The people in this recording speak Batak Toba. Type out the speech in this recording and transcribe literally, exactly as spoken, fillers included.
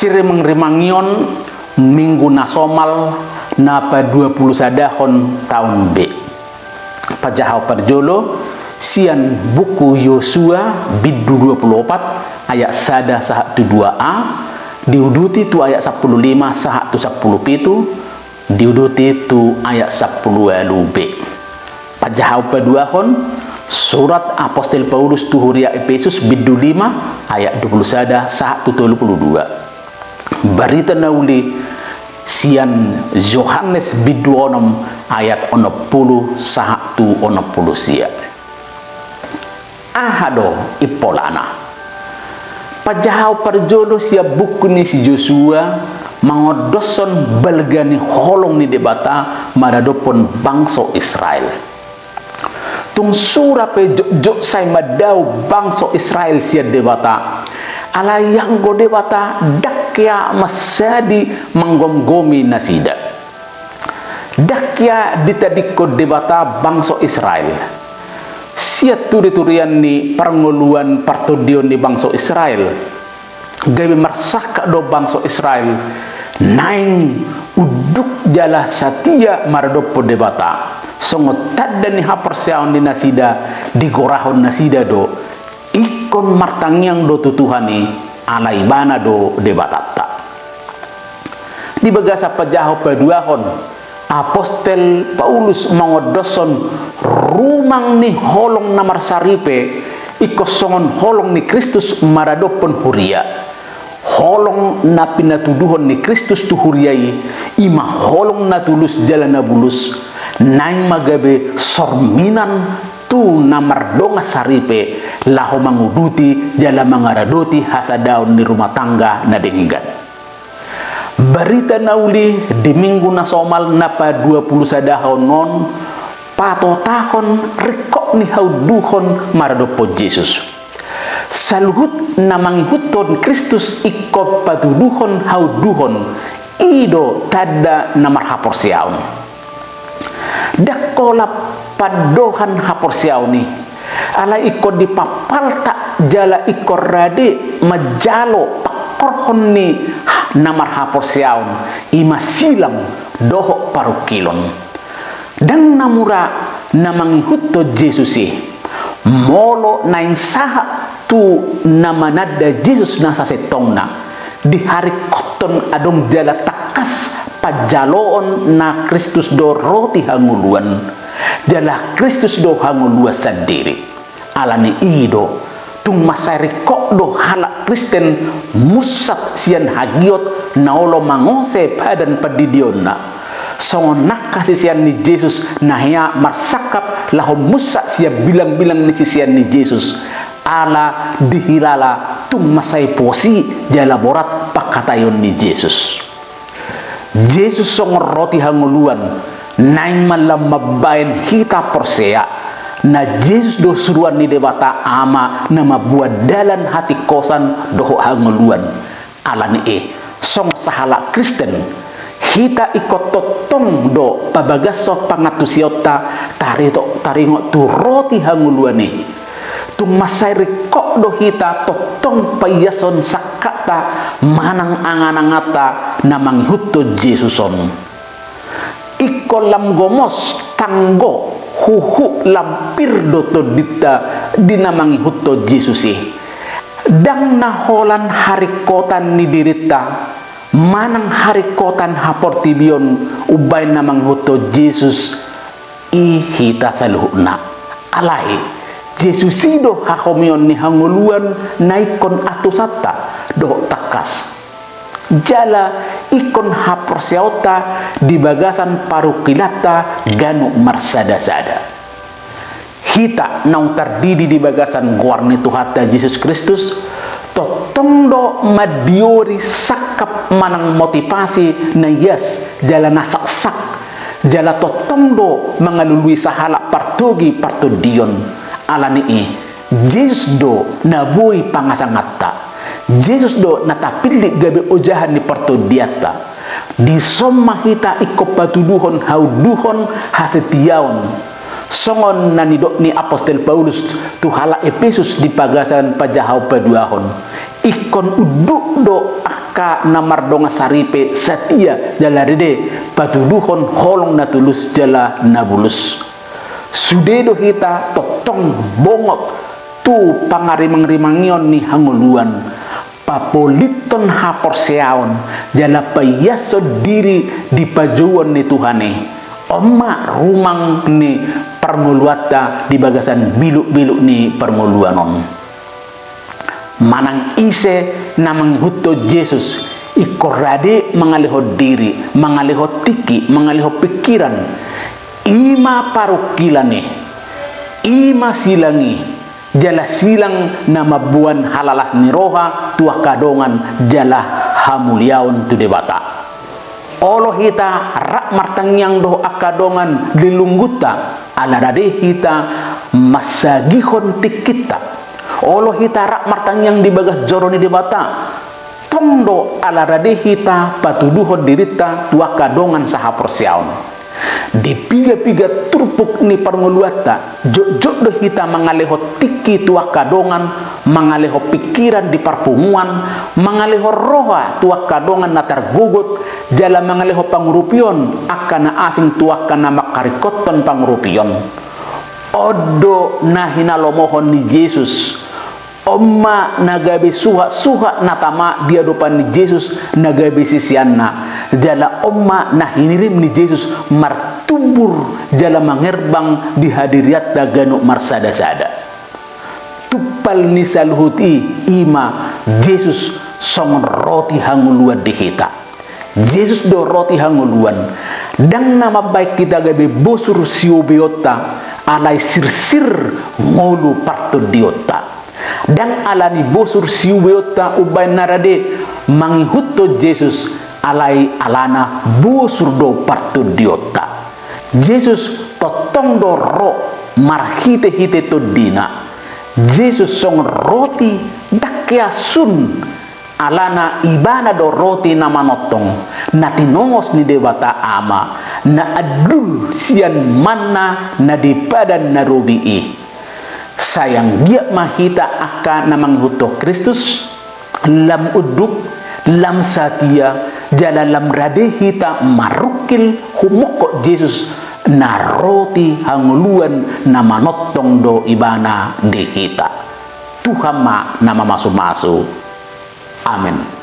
Sirimangrimangion Minggu na somal na paduapulusadahon taon B. Pajahaon parjolo sian buku Yosua bindu dua puluh opat ayat sada sahat tu dua a, diuduti tu ayat sampulu lima sahat tu sampulu pitu, diuduti tu ayat sampulu ualu B. Pajahaon paduahon surat Apostel Paulus tu huria Epesus bindu lima ayat dua puluh sada sahat tu tolu puluh dua. Barita na uli sian Johannes bindu onom ayat onom puluh sahat tu onom puluh sia. Aha do impolana? Pajahaon parjolo sian buku ni si Josua mangondoshon balga ni holong ni Debata maradophon bangso Israel. Tung sura pe jotjot sai mandao bangso Israel sian Debata, alai anggo Debata ndang hea mansadi manggomgomi nasida. Ndang hea ditadingkon Debata bangso Israel. Sian turiturian ni parngoluan partondion ni bangso Israel, gabe marsangkap do bangso Israel naeng unduk jala satia maradophon Debata. Songon tanda ni haporseaon ni nasida, digorahon nasida do, ingkon martangiang do tu Tuhan i, ala Ibana do Debatanta. Di bagasan pajahaon paduahon, Apostel Paulus mangondoshon rumang ni holong na marsaripe, ingkon songon holong ni Kristus maradophon huria. Holong na pinatuduhon ni Kristus tu huria i, i ma holong na tulus jala na bulus, naeng ma gabe sorminan tu na mardongan saripe, laho manguduti jala mangaradoti hasadaon ni rumah tangga na denggan. Barita na uli di Minggu na somal na paduapulusadahon on patotahon ringkot ni haunduhon maradophon Jesus. Saluhut na mangihuthon Kristus ingkon patuduhon haunduhon, i do tanda na marhaporseaon. Ndang holan pandohan haporseaon i, alai ingkon dipapaltak jala ingkon rade manjalo pangkorhon ni na marhaporseaon, i ma silang dohot parungkilon. Ndang na mura na mangihuthon Jesus i. Molo naeng sahat tu na mananda Jesus na sasintongna, diharingkothon adong jala tangkas panjaloon na Kristus do roti hangoluan, jala Kristus do hangoluan sandiri. Ala ni i do, tung mansai ringkot do halak Kristen munsat sian hagiot na olo mangose padan pandidionna. Songon nangkin sisean ni Jesus na hea marsangkap laho munsat sian bilangbilang ni sisean ni Jesus. Ala dihilala tung mansai pos i jala borat pangkataion ni Jesus. Jesus songon roti hangoluan, naeng ma lam mambahen hita porsea. Na Jesus do suruan ni Debata Ama na mamboan dalan hatingkosan dohot hangoluan. Ala ni i, songon sahalak Kristen, hita ingkon tongtong do pabagason pangantusionta tari-, taringot tu roti hangoluan i. Tung mansai ringkot do hita tongtong paiashon sangkapta manang angananganta na mangihuthon Jesus on. Ingkon lam gomos, tanggo, huhut lam pir do tondinta di na mangihuthon Jesus i. Ndang na holan haringkotan ni dirinta manang haringkotan haportibion umbahen na mangihuthon Jesus i hita saluhutna. Alai, Jesus i do hahomion ni hangoluan na ingkon antusanta dohot tangkas. Jala ingkon haporseaonta di bagasan parungkilanta ganup marsadasada. Hita naung tardidi di bagasan goar ni Tuhanta Jesus Kristus, tongtong do mandiori sangkap manang motivasi na ias jala na saksak, jala tongtong do mangalului sahalak partogi partondion. Ala ni i, Jesus do na boi pangasanganta. Jesus do na tapillit gabe ojahan ni partondianta. Dison ma hita ingkon patuduhon haunduhon hasetiaon. Songon na nidok ni Apostel Paulus tu halak Epesus di bagasan pajahaon paduahon. Ingkon unduk do angka na mardongan saripe satia jala rade patuduhon holong na tulus jala na bulus. Sude do hita tongtong bongot tu pangarimangrimangion ni hangoluan, papolithon haporseaon jala paiashon diri di pajouon ni Tuhan i. On ma rumang ni parngoluanta di bagasan bilukbiluk ni parngoluan on. Manang ise na mangihuthon Jesus, ingkon rade mangalehon diri, mangalehon tingki, mangalehon pingkiran, i ma parungkilan i, i ma silang i, jala silang na mamboan halalas ni roha tu angka dongan jala hamuliaon tu Debata. Olo hita rap martangiang dohot angka dongan di lingkungunta, ala rade hita mansagihon tingkinta. Olo hita rap martangiang di bagas joro ni Debata, tong do ala rade hita patuduhon dirinta tu angka dongan sahaporseaon. Di pigapiga turpuk ni parngoluanta, jotjot do hita mangalehon tingki tu angka dongan, mangalehon pingkiran di parpunguan, mangalehon roha tu angka dongan na targogot, jala mangalehon pangurupion angka na asing tu angka na mangkaringkothon pangurupion. On do na hinalomohon ni Jesus. On ma na gabe suhatsuhat na tama di adopan ni Jesus na gabe siseanna, jala on ma na hinirim ni Jesus martumbur jala mangerbang di hadirianta ganup marsadasada. Tumpal ni saluhut i, i ma Jesus songon roti hangoluan di hita. Jesus do roti hangoluan. Ndang na mambahen hita gabe bosur siubeonta, alai sirsir ngolu partondionta. Ndang ala ni bosur siubeonta umbahen na rade mangihuthon Jesus, alai alana bosur do partondionta. Jesus tongtong do ro marhitehite tondina. Jesus songon roti ndang hea sun, alana ibana do roti na manongtong, na tinongos ni Debata Ama, na andul sian manna na di padan na robi i. Sai anggiat ma hita angka na mangihuthon Kristus, lam unduk, lam satia, jala lam rade hita marungkil humongkop Jesus, na roti hangoluan na manongtong do ibana di hita. Tuhan ma na mamasumasu. Amen.